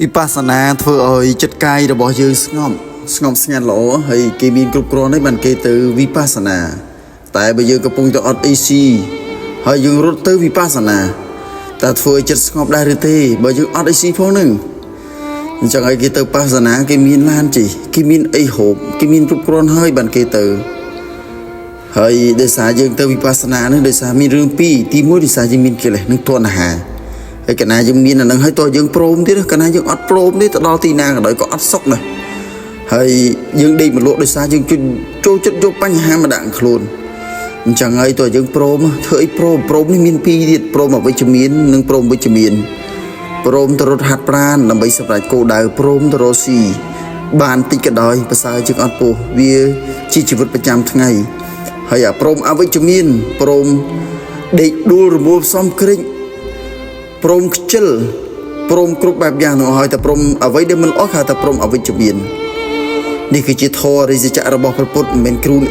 វិបស្សនាធ្វើឲ្យចិត្តកាយរបស់យើងស្ងប់ស្ងប់ស្ងាត់ល្អហើយគេមានគ្រប់គ្រាន់ហើយបានគេទៅវិបស្សនា តែបើយើងកំពុងតែអត់អីស៊ីហើយយើងរត់ទៅវិបស្សនាតើធ្វើឲ្យចិត្តស្ងប់ដែរឬទេបើយើងអត់អីស៊ីផងហ្នឹងអញ្ចឹងឲ្យគេទៅបស្សនាគេមានឡានជិះគេមានអីហូបគេមានគ្រប់គ្រាន់ហើយបានគេទៅ ហើយដោយសារយើងទៅវិបស្សនានេះដោយសារមានរឿងពីរទីមួយដោយសារយើងមានកិលេសនិងតណ្ហាហើយកណាយើងមានអានឹងហើយតើយើងព្រមទៀតកណាយើងអត់ព្រមទេទៅដល់ទីណាក៏ដោយក៏អត់សុខដែរហើយយើងដេកមកលក់ដោយសារយើងជួយចូលចិត្តយកបញ្ហាមកដាក់ខ្លួនអញ្ចឹងហើយតើយើងព្រមធ្វើអីព្រមព្រមនេះមានពីរទៀតព្រមអវិជ្ជមាននិងព្រមវិជ្ជមានព្រមទៅរត់ហាត់ប្រាណដើម្បីសម្រេចគោលដៅព្រមទៅរកស៊ីបានតិចក៏ដោយប្រសើរជាងអត់ពោះវាជាជីវិតប្រចាំថ្ងៃ ហើយអាព្រមអវិជ្ជមានព្រមដេកដួលរមួលផ្សំក្រិចព្រមខ្ជិលព្រមគ្រប់បែបយ៉ាងទាំងអស់ហើយតែព្រមអ្វីដែលមិនល្អគេហៅថាព្រមអវិជ្ជមាននេះគឺជាធម៌រិសចៈរបស់ព្រះពុទ្ធមិនមែនគ្រូ